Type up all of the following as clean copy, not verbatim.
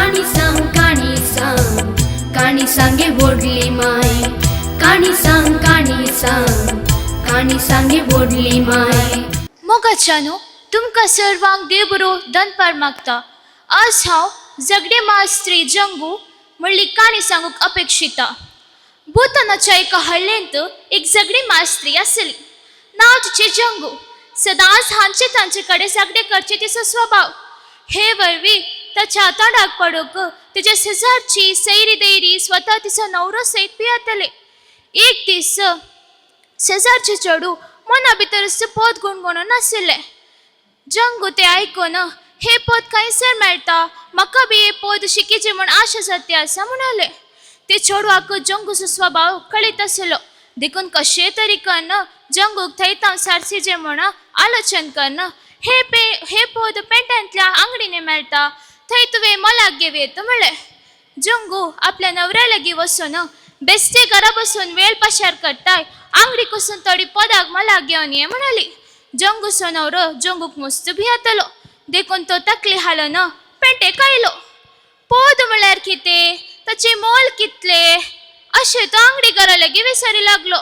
काणी सांग काणी सांग काणी सांगे व्हडली माय काणी सांग काणी सांग काणी सांगे व्हडली माय. मोगाच्यानो, तुमकां सर्वांक देव बरो दनपार मागता. आज हांव झगडे मास्त्री जंगू म्हणली काणी सांगूंक अपेक्षिता. भूतानाच्या एका हळ्ळेंत एक झगडी मास्त्री आसली. नांव तिचें जंगू. सदांच हांचे तांचे कडेन झगडे करचे तिचो स्वभाव. हे वरवीं ताच्या तोंडाक पडूंक तिच्या शेजारची सैरी दैरी स्वता तिचो नवरो सयत पियेताले. एक दीस शेजारचे चेडूं मना भितरच पद गुणगुणून आशिल्लें. जंगू तें आयकून हे पद खंयसर मेळटा, म्हाका बी हे पद शिकीचें म्हूण आशा जाती आसा म्हणालें. ते चेडवाक जंगूचो स्वभाव कळीत आशिल्लो, देखून कशें तरी कन्न जंगूक थंय तांव सारसीचें म्हूण आलोचन कन्न हे पे हे पद पेंटांतल्या आंगडीने मेळटा, थंय तुवें मोलाक घेवयेत म्हणलें. जंगू आपल्या नवऱ्या लागीं वचून बेस्टे घरा बसून वेळ पाशार करताय, आंगडी कसून थोडी पदाक मोलाक घेवन ये म्हणाली. जंगूचो नवरो जंगूक मस्त भियेतालो, देखून तो तकली हालोवन पेंटेक आयलो. पद म्हळ्यार कितें, ताचें मोल कितलें अशें तो आंगडीकारा लागीं विचारी लागलो.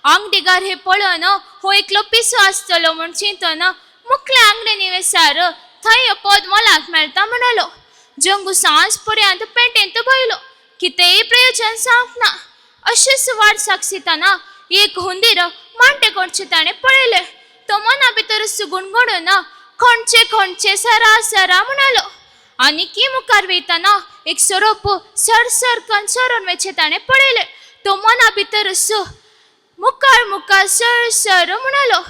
आंगडीकार हे पळोवन हो एकलो पिसो आसतलो म्हूण चिंतून मुखल्या आंगडीनी विचार, थंय पद मोलाक मेळटा म्हणालो. जंगू सांज पर्यंत पेंटेंत भयलो, कितेंय प्रयोजन जावंक ना. अशेंच वाट साक्षिताना एक हुंदीर मांटे कोणचे ताणें पळयलें. तो मना भितर गुणगुणून खणचे खणचे सरा सरा म्हणालो. आनी की मुखार वयतना एक सोरोप सर सर कन सरून वयचें ताणें पळयलें. तो मना भितर मुखार मुखार सर सर म्हणालो.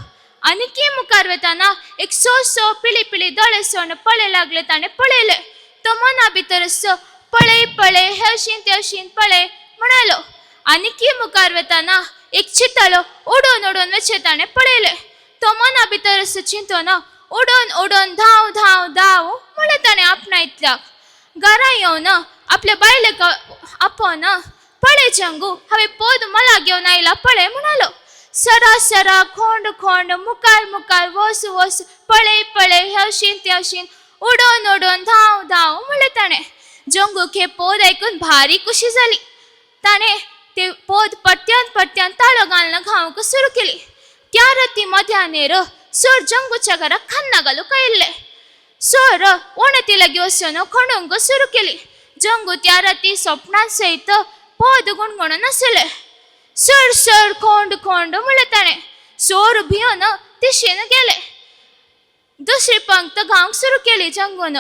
आनी की मुखार वतना एक सोंसो पिळी पिळी दोळे सोडून पळय लागले ताणें पळयलें. तो मना भितर पळय पळय हेवशीन तेवशीन पळय म्हणालो. आनी की मुखार वतना एक चितळ उडून उडून वचें ताणें पळयलें. तो मना भितर चिंतून उडून उडून धांव धांव धांव म्हणलें ताणें आपणायतल्याक. घरा येवन आपल्या बायलेक आपोवन पळय जंगू, हांवें पद मला घेवन आयला पळय म्हणालो. सरा सरा खोंड खोंड मुखार मुखार वस वस पळय पळय हेवशीन तेवशीन उडून उडून धांव धांव म्हणलें ताणें. जंगूक हे पद आयकून भारी खुशी जाली. ताणें ते पद परत्यान परत्यान ताळो घालून गावंक सुरू केली. त्या राती मध्यानेर सर जंगूच्या घराक खान्ना घालूंक आयिल्ले. सर वणती लागीं वचून खणूंक सुरू केली. जंगू त्या राती सपनां सयत पद गुणगुणून आशिल्लें. सर सर खोंड खोंड म्हणलें ताणें. सोर भिवन तिशेन गेले. दुसरी पंक्त गावंक सुरू केली जंगून.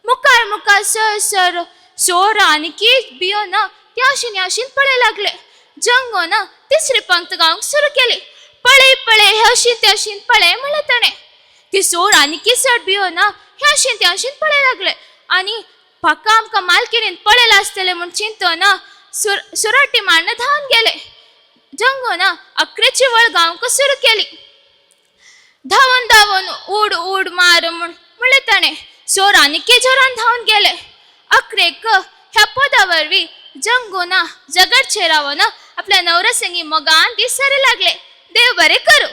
मुखार मुखार सर सर. सोर आनी की भिवन त्याशीन याशीन पळय लागले. जंगून तिसरी पंक्त गावंक सुरू केली. पळय पळय हेवशीन तेवशीन पळय म्हणलें ताणें. ती सोर आनी की चड भिवन ह्याशीन त्याशीन पळय लागले आनी म्हाका आमकां मालकिणीन पळयलां आसतलें म्हूण चिंतून सुराटी मारून धांवन गेले. जंगून अकरेची वळ गावंक सुरू केली. धांवन धांवन उड उड मार म्हूण म्हणलें ताणें. सोर आनीकय जोरान धांवन गेले. अकरेक ह्या पदा वरवीं जंगून जगडचे रावन आपल्या नवऱ्या संगी मोगान दीस सारे लागले. देव बरें करूं.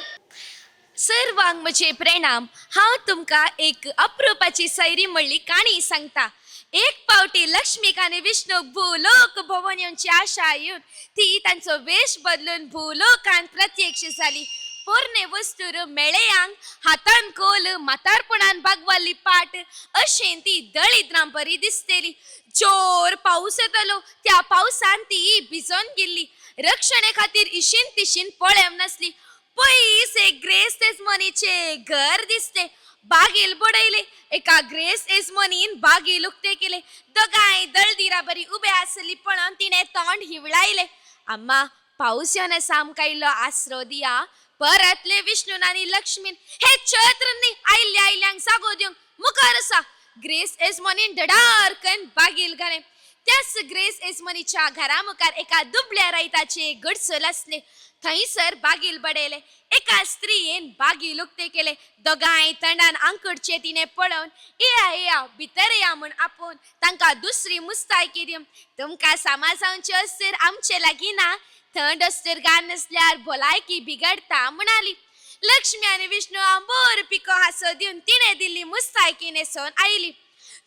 सर्वांक म्हजे प्रणाम. हांव तुमकां एक अप्रुपाची सैरी म्हणली काणी सांगता. एक पावटी लक्ष्मीक आनी विष्णूक भूलोक भोंवन येवची आशा येवन ती तांचो वेश बदलून भूलोकान प्रत्यक्ष जाली. पोरणे वस्तूर मेळयांक हातान कोल म्हातारपणान बागवाल्ली पाट अशें ती दळिद्रां बरी दिसतली. जोर पावस येतालो, त्या पावसान ती भिजोन गेल्ली. रक्षणे खातीर इशीन तिशीन पळेव नासली. पयस एक ग्रेस एजमनीचे घर दिसले. बागील बडयले. एका ग्रेस एजमनीन बागील उक्ते केले. दोगांय दळदिरा बरी उबे आसली पळोवन तिणें तोंड हिवळायले. अम्मा, पावस येवन आसा, आमकां इल्लो आसरो दिया. परतले विष्णून आनी लक्ष्मीन हे छत्र न्ही आयिल्ल्या आयल्यांक जागो दिवंक, मुखार आसा. ग्रेस एजमनीन धडार कन बागील घालें. त्याच ग्रेस एजमनीच्या घरा मुखार एका दुबळ्या रायताचे गडसल आसले. थंयसर बागील बडयले. एका स्त्रियेन बागील उक्ते केले. दोगांय तणान आंकडचे तिणें पळोवन येया येया भितर येया म्हूण आपोवन तांकां दुसरी मुस्तायकी दिवन तुमकां सामा जावचे अस्तर आमचे लागीं ना, थंड अस्तर घाल नासल्यार भलायकी बिगडता म्हणाली. लक्ष्मी आनी विष्णू आंबोर पिको हांसो दिवन तिणें दिल्ली मुस्तायकी न्हेसोवन आयली.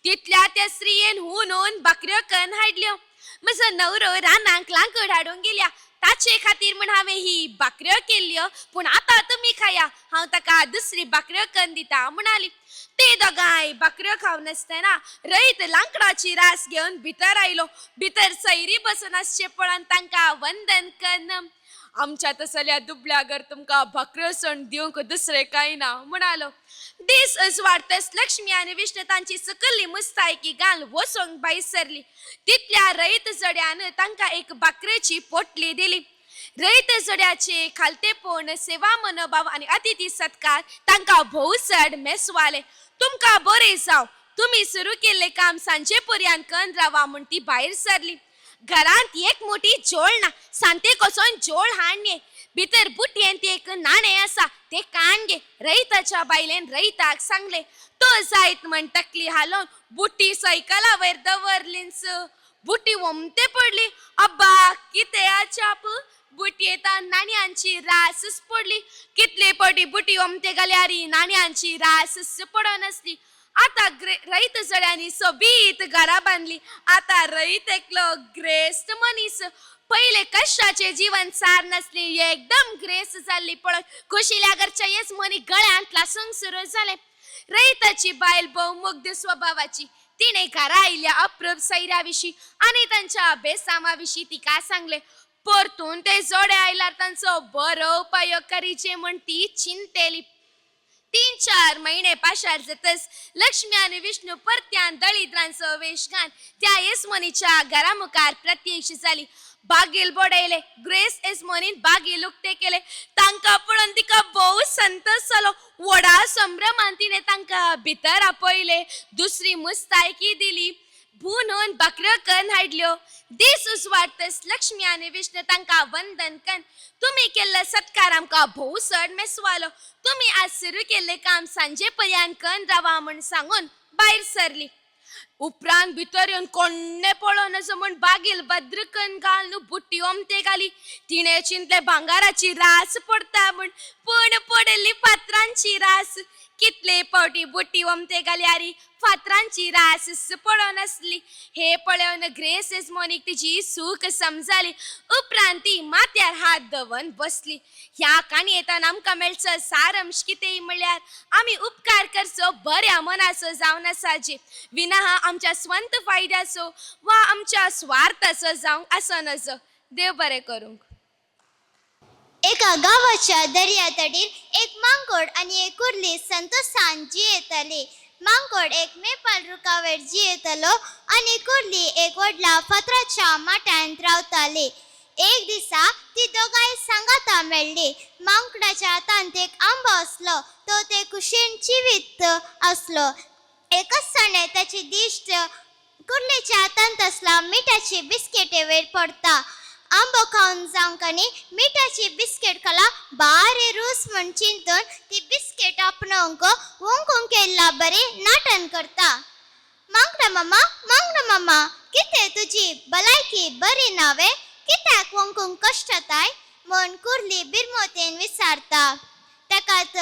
तितल्या त्या स्त्रियेन हून हून भाकऱ्यो कन्न हाडल्यो. म्हजो नवरो रानांक लांकूड हाडूंक गेल्या, ताचे खातीर म्हण हांवें ही भाकऱ्यो केल्ल्यो, पूण आतां तुमी खाया, हांव ताका दुसरी भाकऱ्यो कन्न दिता म्हणाली. ते दोगांय भाकऱ्यो खावन आसतना रयत लांकडाची रास घेवन भितर आयलो. भितर सैरी बसून आसचे पळोवन तांकां वंदन कन्न, आमच्या तसल्या दुबळ्या घर तुमकां भाकऱ्यो सण दिवंक दुसरें कांय ना म्हणालो. दीस अजवाडतच लक्ष्मी आनी विष्णु तांची सकल्ली मुस्तायकी घाल वचोंक भायर सरली. तितल्या रयत जड्यान तांकां एक भाकरेची पोटली दिली. रयत जड्याचे खालतेपण, सेवा मनोभाव आनी अतिथी सत्कार तांकां भोव चड मेसवाले. तुमकां बरें जावं, तुमी सुरू केल्लें काम सांजे पर्यंत कन्न रावा म्हूण ती भायर सरली. घरांत एक मोटी जोळ ना, सांतेक वचोन जोळ हाण गे. भितर बुटयेंत एक नाणें आसा, तें काण गे. रयताच्या बायलेन रयताक सांगलें. तो जायत म्हण तकली हालोवन बुटी सायकला वयर दवरलींच. बुटी ओमते पडली. अब्बा, कितें अजाप, बुटयेंत नाण्यांची रासच पडली. कितले पटी बुटी ओमते घाल्यार नाण्यांची रासच पडनासली. आतां रयत जड्यांनी सोबीत घरां बांदली. आतां रयत एकलो ग्रेस्त मनीस. पयले कश्टाचे जीवन सार नासली, एकदम ग्रेस जाल्ली पळोवन खुशिल्या घरच्या येस मनी गळ्यांत लासूंक सुरू जालें. रयताची बायल भोवमुग्ध स्वभावाची. तिणे घरा आयिल्ल्या अप्रूप सैऱ्या विशीं आनी तांच्या बेसामा विशीं तिका सांगलें. परतून ते जोडे आयल्यार तांचो बरो उपाय करीचे म्हण ती चिंतेली. 3-4 म्हयने पाशार जातच लक्ष्मी आनी विष्णू परत्यान दळिद्रांचो वेश घाल त्या येसमनीच्या घरा मुखार प्रत्यक्ष जाली. बागील बडयले. ग्रेस येसमनीन बागील उक्ते केले. तांकां पळोवन तिका भोव संतोश जालो. व्हडा संभ्रमान तिणें तांकां भितर आपयले. दुसरी मुस्तायकी दिली. भून हून भाकऱ्यो कन्न हाडल्यो. दीस उजवाडतच लक्ष्मी आनी विष्णू तांकां वंदन कन्न, तुमी केल्लो सत्कार आमकां भोव चड मेसवालो, तुमी आज सुरू केल्लें काम सांजे पर्यंत कन्न रावा म्हूण सांगून भायर सरली. उपरांत भितर येवन कोण्णें पळोवन नजो म्हूण बागील भद्रकन घालून बुटी ओमते घाली. तिणें चिंतलें भांगाराची रास पडटा म्हूण, पूण पडिल्ली फातरांची रास. कितले फावटी बुटी ओमते घाल्यार फातरांची रास पडनासली. हे पळोवन ग्रेस एजमोनीक तिची सूख समजाली. उपरांत ती माथ्यार हात दवरून बसली. ह्या काणयेंतल्यान आमकां मेळचो सारांश कितें म्हणल्यार आमी उपकार करचो बऱ्या मनाचो जावन आसा जे विना आमच्या स्वंत फायद्याचो वा आमच्या स्वार्थाचो जावंक आसो नजो. देव बरें करूंक. एका गांवाच्या दर्या तडीर एक मांकोड आनी एक कुर्ली संतोषान जियेताली. मांकोड एक मेपाल रुखावेर जियेतालो आनी कुर्ली एक व्हडल्या फातराच्या माट्यांत रावताली. एक दिसा ती दोगांय सांगाता मेळ्ळी. मांकडाच्या हातांत एक आंबो आसलो, तो ते कुशीन चिवीत आसलो. एकच सणे ताची दिश्ट कुर्लेच्या हातांत आसला मिठाची बिस्किटे वयर पडता. आंबो खावन जावंक आनी मिठाची बिस्कीट खाला बारे रूस म्हण चिंतून ती बिस्कीट आपणोवंक वोंकूंक केल्ला बरी नाटन करता. मांगडा मामा, मांगडा मामा, कितें तुजी भलायकी बरी ना वे? कित्याक वोंकूंक कश्टताय म्हण कुर्ली बिरमोतेन विचारता. ताकात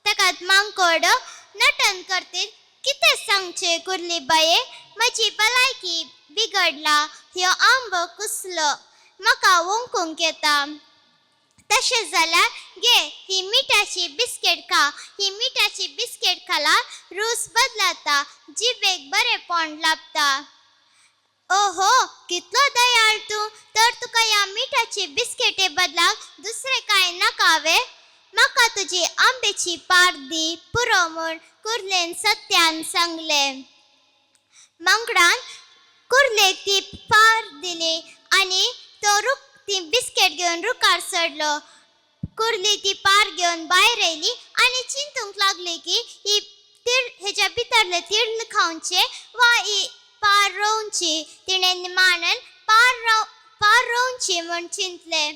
ताकात मांकोड नटन करतीत, कितें सांगचें कुर्ली बाये, म्हजी भलायकी बिगडला, ह्यो आंबो कुसलो, म्हाका वोंकूंक येता. तशें जाल्यार घे ही मिठाची बिस्कीट खा. ही मिठाची बिस्कीट खाला रूच बदलता, जिबेक बरेंपण लाभता. ओहो, कितलो दयाळ तूं, तर तुका ह्या मिठाची बिस्किटे बदलाक दुसरें कांय नाका वे? म्हाका तुजी आंब्याची पार दी पुरो म्हूण कुर्लेन सत्यान सांगलें. मांकडान कुर्लेक ती पार दिली आनी तो रूख ती बिस्कीट घेवन रुखार चडलो. कुर्ली ती पार घेवन भायर आयली आनी चिंतूंक लागली की ही तीळ हेच्या भितरले तीळ खावचे वा ही पार रोवची. तिणें निमाणें पार रोवची म्हूण चिंतलें.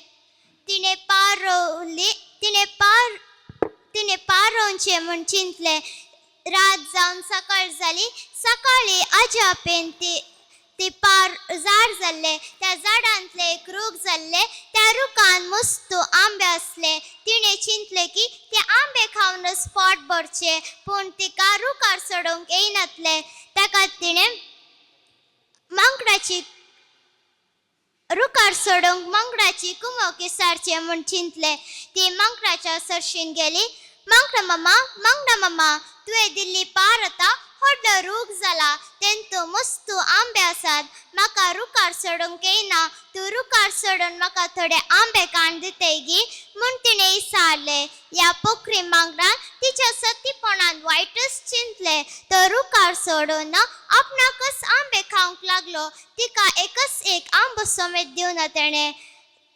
तिणें पार रोवली. तिणें पार रोवचें म्हूण चिंतलें. रात जावन सकाळ जाली. सकाळीं अजापेन ती ती पार झाड जाल्लें. त्या झाडांतले एक रूख जाल्ले. त्या रुखान मस्त आंबे आसले. तिणें चिंतलें की ते आंबे खावनच पोट भरचें, पूण तिका रुखार चडोवंक येयनातलें. ताका तिणें मांकडाची रुखार चडोवंक मांकडाची कुमोकी सारचें म्हूण चिंतलें. ती मांकडाच्या सरशीन गेली. मांकडा मामा, मांकडा मामा, तुवें दिल्ली पार आतां व्हडलो रूख जाला. तेंतू मस्त आंबे आसात. म्हाका रुखार चडोवंक येयना. तूं रुखार चडून म्हाका थोडे आंबे काण दितय गी म्हूण तिणें विचारलें. ह्या पोखरी मांगडान तिच्या सतीपणान वायटच चिंतलें. तो रुखार चडून आपणाकच आंबे खावंक लागलो. तिका एकच एक आंबो समेत दिवना तेणें.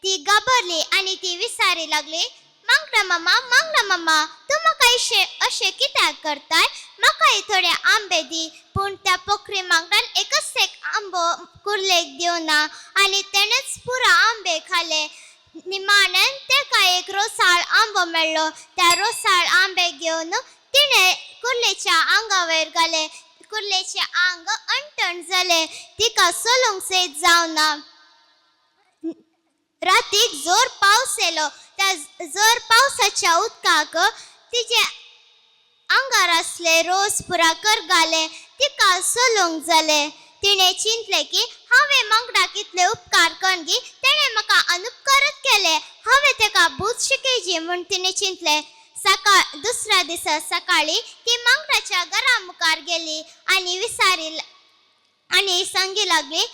ती घाबरली आनी ती विचारी लागली, मांगडा मामा, मांगडा मामा, तूं म्हाका अशें कित्याक करताय? म्हाकाय थोडे आंबे दी. पूण त्या पोखरी मांगडान एकच एक आंबो कुर्लेक दिवना आनी तेणेच पुरा आंबे खाले. निमाणें तेका एक रोसाळ आंबो मेळ्ळो. त्या रोसाळ आंबे घेवन तिणें कुर्लेच्या आंगावयर घाले. कुर्लेचें आंग अणटण जालें. तिका चलूंक सयत जावना. रातीक जोर पावस येयलो. त्या जोर पावसाच्या उदकाक तिजे आंगार आसले रोस पुरा करगाले. तिका चलूंक जालें. तिणें चिंतलें की हांवें मांगडाक इतले उपकार करून तेणें म्हाका अनुपकारच केले. हांवें तेका भूत शिकयची म्हूण तिणें चिंतलें. सकाळ दुसऱ्या दिसा सकाळी ती मांगडाच्या घरा मुखार गेली आनी विचारी आनी सांगी लागली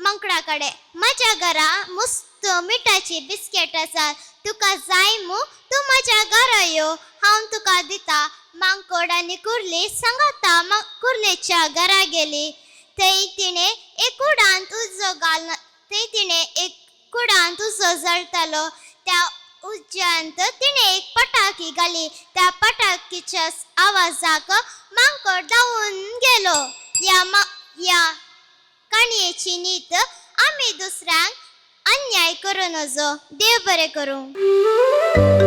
मांकडा कडेन, म्हज्या घरा मस्त मिठाची बिस्केट आसा. तुका जाय मू? तूं म्हज्या घरा यो, हांव तुका दिता. मांकोड आनी कुर्ली सांगाता कुर्लेच्या घरा गेली. थंय तिणें एक कुडांत उजो घाल थंय तिणें एक कुडांत उजो जळटालो. त्या उज्यांत तिणें एक पटाकी घाली. त्या पटाकीच्या आवाजाक मांकोड धांवून गेलो. ह्या काणयेची नीत, आमी दुसऱ्यांक अन्याय करूं नजो. देव बरें करूं.